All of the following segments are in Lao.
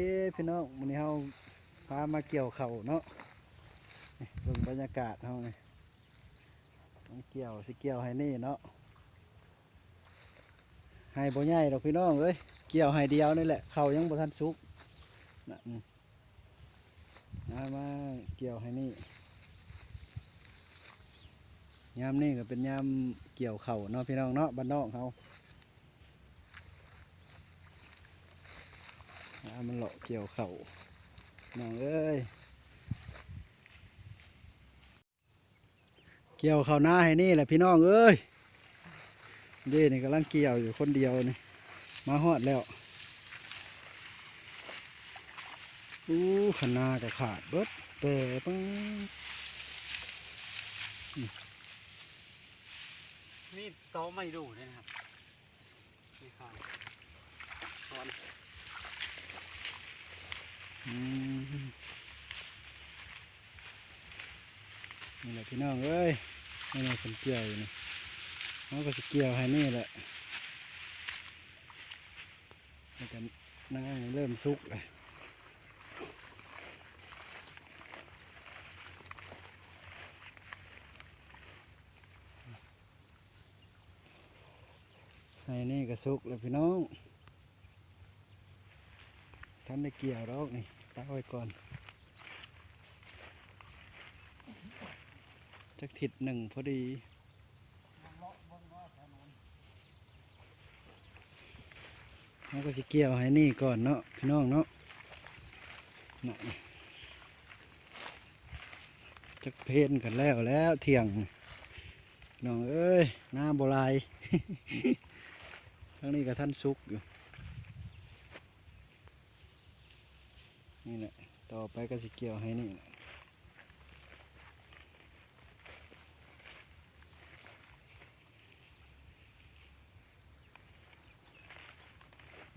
ເອີ ພີ່ນ້ອງ ມື້ນີ້ເຮົາພາມາກ່ຽວເຂົ້າເນາະ ນີ້ເບິ່ງບັນຍາກາດເຮົານີ້ ມັນກ່ຽວ ຊິກ່ຽວໄຮ່ນີ້ເນາະ ໄຮ່ບໍ່ໃຫຍ່ດອກພີ່ນ້ອງເອີຍ ກ່ຽວໄຮ່ດຽວນີ້ແຫຼະ ເຂົ້າຍັງບໍ່ທັນສຸກນະ ອືມ ມາ ມາກ່ຽວໄຮ່ນີ້ ຍາມນີ້ກໍເປັນຍາມກ່ຽວເຂົ້າເນາະ ພີ່ນ້ອງເນາະ ບ້ານນອກເຮົາ ອາ ມາເລາະກ່ຽວເຂົ້າ ນ້ອງເອີຍ ກ່ຽວເຂົ້ານາໃຫ້ນີ້ແຫຼະພີ່ນ້ອງເອີຍ ເດ້ ນີ້ກຳລັງກ່ຽວຢູ່ຄົນດຽວນີ້ ມາຮອດແລ້ວ ອູ້ ຄັນນາກໍຂາດເບິດ ແປປະ ນີ້ ນີ້ຕອໄມ້ດູເດ້ນະຄັບ. ນີ້ ອືມ ນີ້ແຫຼະພີ່ນ້ອງເອີຍ ນີ້ແຫຼະເພິ່ນກ່ຽວຢູ່ນີ້ ເຮົາກໍຊິກ່ຽວໃຫ້ນີ້ແຫຼະ ແລ້ວກໍນາເລີ່ມສຸກແລ້ວ. ໄຮ່ນີ້ກໍສຸກແລ້ວພີ່ນ້ອງ ທັນໄດ້ກ່ຽວດອກນີ້ ຕາກໄວ້ກ່ອນ ຈັກທິດໜຶ່ງພໍດີ ເຮົາກໍຊິກ່ຽວໃຫ້ນີ້ກ່ອນເນາະ ພີ່ນ້ອງເນາະ ນະ ຈັກເພນກັນແລ້ວ ແລ້ວທ່ຽງ ນ້ອງເອີຍ ນາບໍ່ຫຼາຍ ທາງນີ້ກໍທັນສຸກຢູ່ ນີ້ແຫຼະ ຕໍ່ໄປກໍຊິກ່ຽວໃຫ້ນີ້ແຫຼະ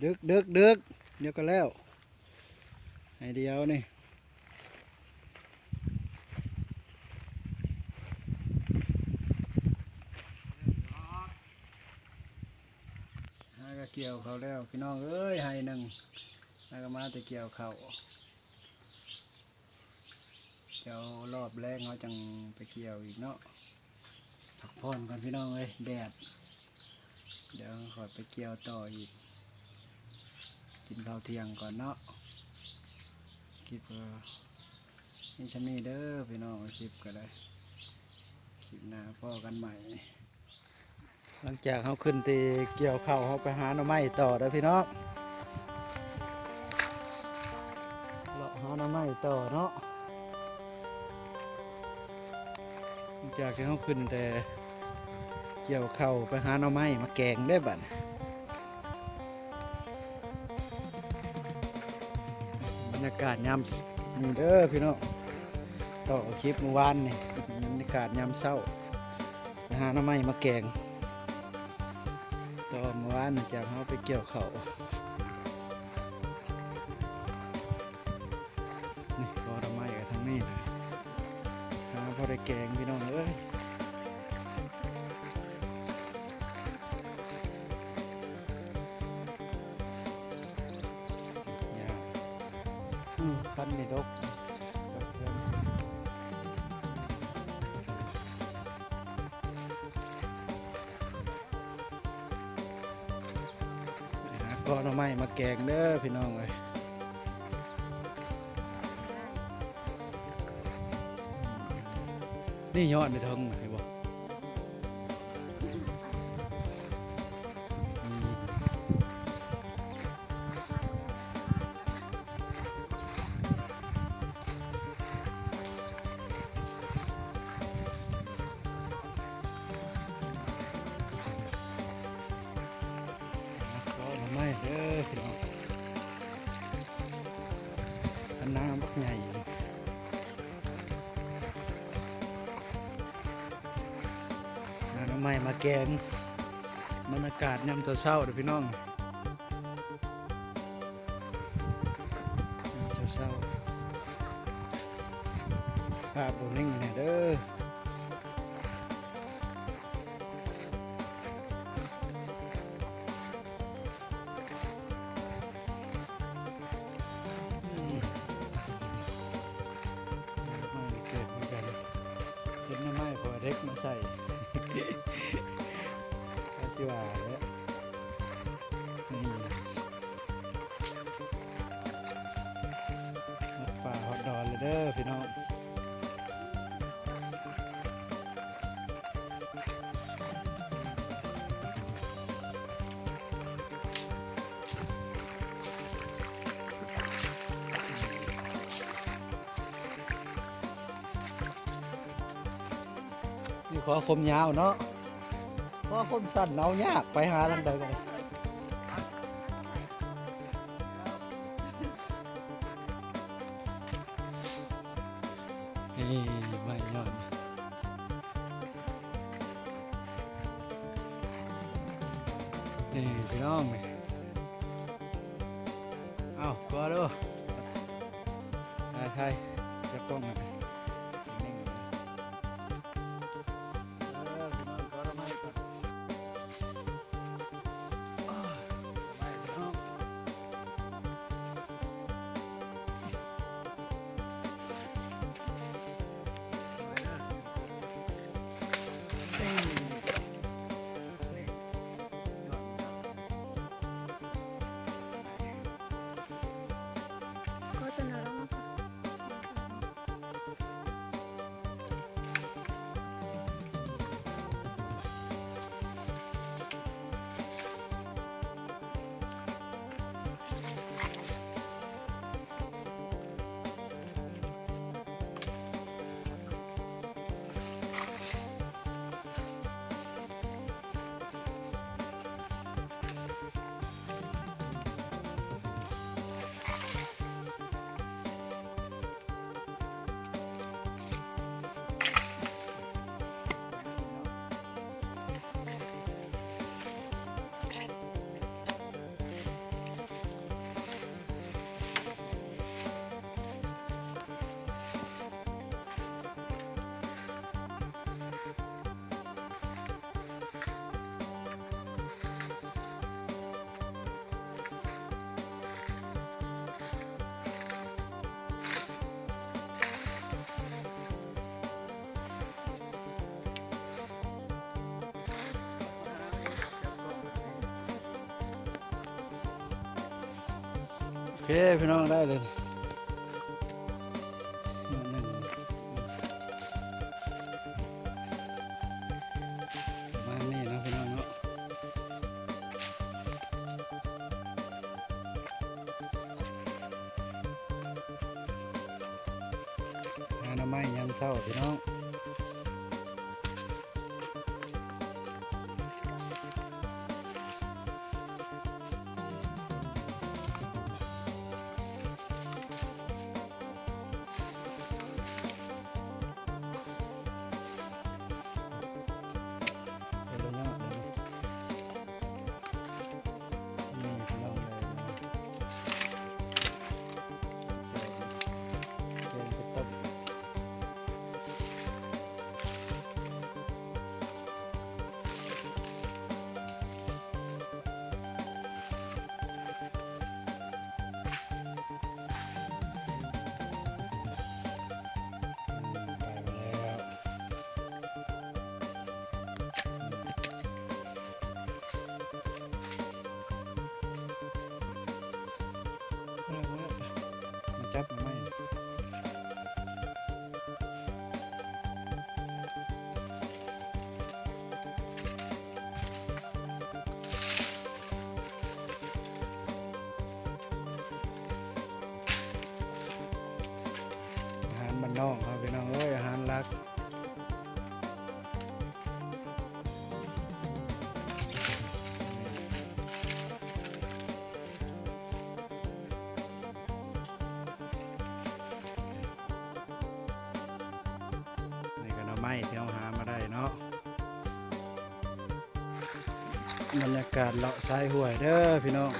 ດຶກ ດຶກ ດຶກ ດຽວກໍແລ້ວ ໃຫ້ດຽວນີ້ ຫາກໍກ່ຽວເຂົ້າແລ້ວ ພີ່ນ້ອງເອີຍ ໄຮ່ໜຶ່ງ ຫາກໍມາແຕ່ກ່ຽວເຂົ້າ. ດຽວຮອບແລງເຮົາຈັ່ງໄປກ່ຽວອີກເນາະ ພັກຜ່ອນກ່ອນພີ່ນ້ອງເອີຍ ແດດ ດຽວຂ້ອຍໄປກ່ຽວຕໍ່ອີກ ກິນເຂົ້າທ່ຽງກ່ອນເນາະ ຄລິບກໍມີສ່ຳນີ້ເດີພີ່ນ້ອງ ຄລິບກໍໄດ້ ຄລິບໜ້າພໍ້ກັນໃໝ່. ຫຼັງຈາກເຮົາຂຶ້ນແຕ່ກ່ຽວເຂົ້າ ເຮົາໄປຫາໜໍ່ໄມ້ຕໍ່ເດີພີ່ນ້ອງ ເລາະຫາໜໍ່ໄມ້ຕໍ່ເນາະ ຫຼັງຈາກທີ່ເຮົາຂຶ້ນແຕ່ກ່ຽວເຂົ້າ ໄປຫາໜໍ່ໄມ້ມາແກງເດ້ບັດນີ້ ບັນຍາກາດຍາມນີ້ເດີພີ່ນ້ອງ ຕໍ່ຄລິບມື້ວານນີ້ ບັນຍາກາດຍາມເຊົ້າ ໄປຫາໜໍ່ໄມ້ມາແກງ ຕອນມື້ວານນີ້ຈາກເຮົາໄປກ່ຽວເຂົ້າ ນີ້ກໍໜໍ່ໄມ້ກໍທາງນີ້ແຫຼະ ຫາພໍໄດ້ແກງພີ່ນ້ອງເອີຍ ຍາວ ອືມ ພັນນີ້ດົກ. ຫາກໍໜໍ່ໄມ້ມາແກງເດີພີ່ນ້ອງເອີຍ ນີ້ຍອດໃນເທິງເຫັນບໍ່? ກໍໜໍ່ໄມ້ເດີພີ່ນ້ອງ ອັນໜາບັກໃຫຍ່ ຫາໜໍ່ໄມ້ມາແກງ ບັນຍາກາດຍາມເຊົ້າໆເດີພີ່ນ້ອງ ຍາມເຊົ້າໆ ພາບບໍ່ນິ່ງແດ່ເດີ. ມາໃສ່ ກໍຊິວ່າແຫຼະ ນີ້ ຮອດປ່າຮອດດອນແລ້ວເດີພີ່ນ້ອງ. ມີຂໍ້ຄົມຍາວເນາະ ຂໍ້ຄົມສັ້ນເອົາຍາກ ໄປຫາທາງໃດກໍໄດ້. ນີ້ ໄມ້ຍ້ອນ ນີ້ພີ່ນ້ອງ ນີ້ ເອົ້າ ກົວດູ ຖ່າຍ ຖ່າຍ ຈັບກ້ອງ ໂອເຄ ພີ່ນ້ອງ ໄດ້ເລີຍ ປະມານນີ້ເນາະ ພີ່ນ້ອງເນາະ. ຫາໜໍ່ໄມ້ຍາມເຊົ້າ ພີ່ນ້ອງ. ມາຈັບໜໍ່ໄມ້ ອາຫານບ້ານນອກເຮົາ ພີ່ນ້ອງເອີຍ ອາຫານຫຼັກ. ນີ້ກໍໜໍ່ໄມ້ທີ່ເຮົາຫາມາໄດ້ເນາະ. ບັນຍາກາດເລາະຊາຍຫ້ວຍເດີພີ່ນ້ອງ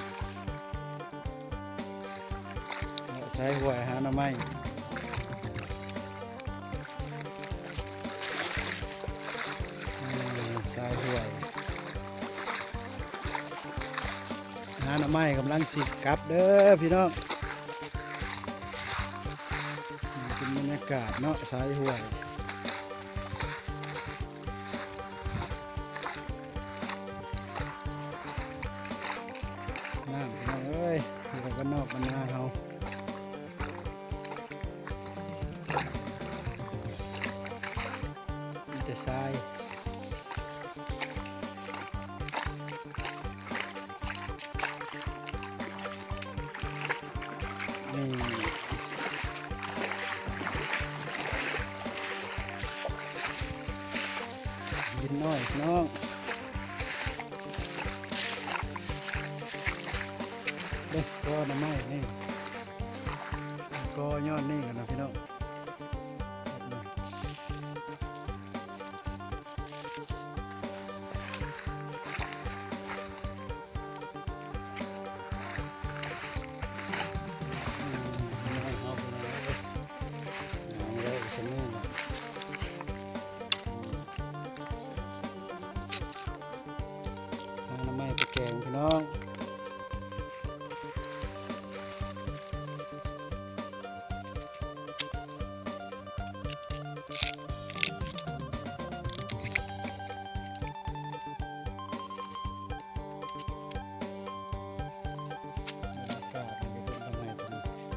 ເລາະຊາຍຫ້ວຍຫາໜໍ່ໄມ້ ອືມ ຊາຍຫ້ວຍ ຫາໜໍ່ໄມ້ກຳລັງຊິກັບເດີພີ່ນ້ອງ. ເປັນບັນຍາກາດເນາະ ຊາຍຫ້ວຍ. ບ້ານນອກບ້ານນາເຮົາ ມີແຕ່ຊາຍ ນີ້ ດິນນ້ອຍພີ່ນ້ອງ ເບິ່ງ ກໍໜໍ່ໄມ້ນີ້ ກໍຍ້ອນນີ້ກັນນະພີ່ນ້ອງ. ຫາໜໍ່ໄມ້ໄປແກງພີ່ນ້ອງ. ບັນຍາກາດນີ້ກໍເປັນທຳມະຊາດ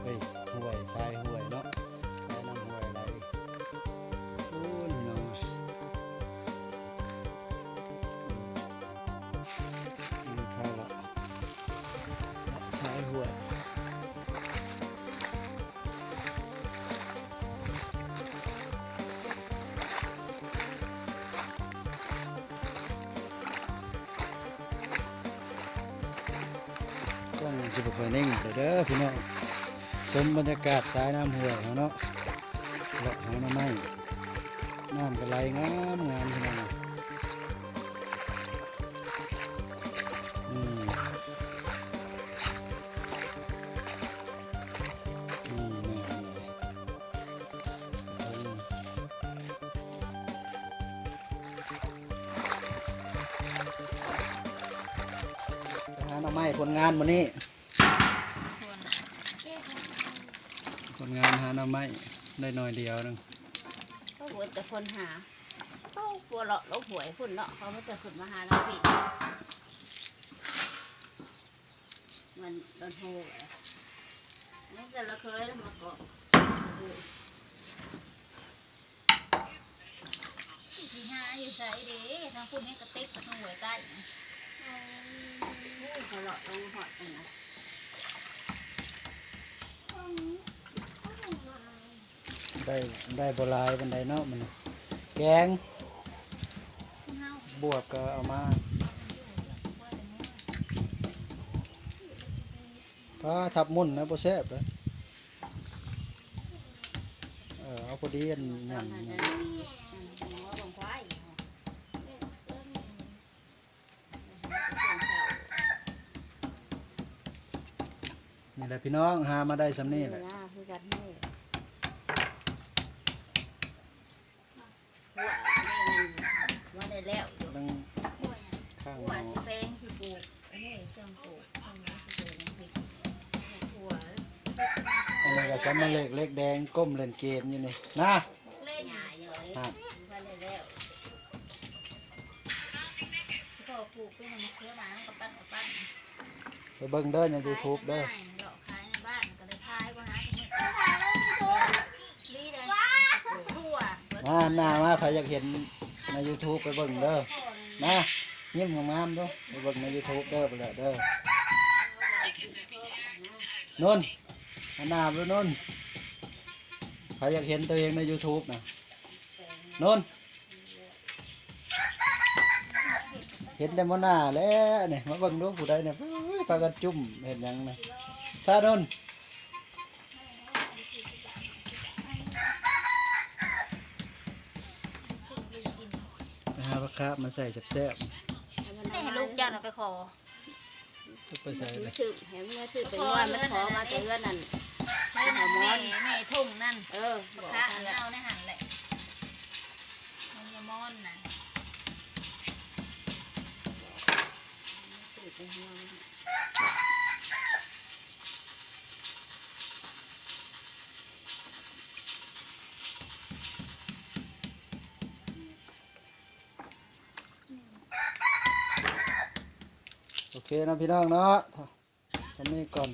ເອີຍ ຫ້ວຍ ຊາຍຫ້ວຍເນາະ ຊາຍນ້ຳຫ້ວຍໄຫຼ ໂອ້ຍ ພີ່ນ້ອງເອີຍ ມີພາລະ ຊາຍຫ້ວຍ ກ້ອງຊິບໍ່ຄ່ອຍເໜັງເດີພີ່ນ້ອງ ຊົມບັນຍາກາດຊາຍນ້ຳຫ້ວຍເຮົາເນາະ ເລາະຫາໜໍ່ໄມ້ ນ້ຳກໍໄຫຼງາມໆ ພີ່ນ້ອງ. ອືມ ນີ້ ນີ້ ນີ້ ໄປຫາໜໍ່ໄມ້ ຜົນງານມື້ນີ້ ຜົນງານຫາໜໍ່ໄມ້ໄດ້ໜ້ອຍດຽວໜຶ່ງ ໂອ້ໂຫ ແຕ່ຄົນຫາ ເຂົາຄົວເລາະລົງຫ້ວຍພຸ້ນເນາະ ເຂົາມີແຕ່ຂຶ້ນມາຫານຳພີ້ ມັນໂດນໂຮ ຍັງແຕ່ລະເຄີຍມາເກາະ ຊິຫາຢູ່ໃສເດ ທາງພຸ້ນເຫັນກະຕິກ ທາງຫ້ວຍໃຕ້ ໂອ້ ເຂົາເລາະລົງຮອດພຸ້ນນະ. ໄດ້ ໄດ້ບໍ່ຫຼາຍປານໃດເນາະ ມັນແກງ ບວບກໍເອົາມາ ປາ ທັບໝຸ່ນນະ ບໍ່ແຊບເດ້ ເອີ ເອົາພໍດີ ອັນຫຍັງ ນີ້ແຫຼະພີ່ນ້ອງ ຫາມາໄດ້ຊ່ຳນີ້ແຫຼະ ເວລາຄືກັນນີ້ ຫົວນີ້ມັນວ່າໄດ້ແລ້ວຢູ່ ກຳລັງຂ້າງ ຫົວ ໝໍ້ ຊິແປງຊິປູກ ອັນນີ້ເຄື່ອງປູກ ເຄື່ອງປູກ ຫົວ ອັນນີ້ກໍສຳມະເລັກ ເຫຼັກແດງ ກົ້ມຫຼິ້ນເກມຢູ່ນີ້ນະ ເຫຼັກ ຫັ້ນ ວ່າໄດ້ແລ້ວ ຊິພໍປູກເປັນມະເຂືອບາດ ມັນກໍປັ້ນກໍປັ້ນ ໄປເບິ່ງເດີໃນຢູທູບເດີ ເລາະຂາຍໃນບ້ານກໍໄດ້ຂາຍ ບໍ່ຫາກິນ ດີເດ້ ທົ່ວ ມາ ຫັນໜ້າມາ ໃຜຢາກເຫັນໃນຢູທູບໄປເບິ່ງເດີ ມາ ຍິ້ມງາມໆດູ ໄປເບິ່ງໃນຢູທູບເດີ ໄປເລີຍເດີ ນົນ ຫັນໜ້າມາດູນົນ ໃຜຢາກເຫັນຕົວເອງໃນຢູທູບນະ ນົນ. ເຫັນແຕ່ໝໍ້ໜ້າແຫຼະນີ້ ມາເບິ່ງດູຜູ້ໃດນີ້ ເອີຍ ພາກັນຈຸ້ມເຮັດຫຍັງນີ້ ຊາດົນ ໄປຫາຜັກຄາບມາໃສ່ແຊບໆ ໃຫ້ລູກເຈົ້ານະໄປຂໍ ຈະໄປໃສລະ ຊື້ ໃຫ້ເມືອຊື້ໄປງົວ ມັນຂໍມາແຕ່ເຮືອນນັ້ນ ເຮືອນນັ້ນ ແມ່ ແມ່ທົ່ງນັ້ນ ເອີ ບອກ ເອົາໃນຫັ້ນແຫຼະ ມັນຍາມອນນະ ໂອເຄເນາະພີ່ນ້ອງເນາະ. ສ່ຳນີ້ກ່ອນ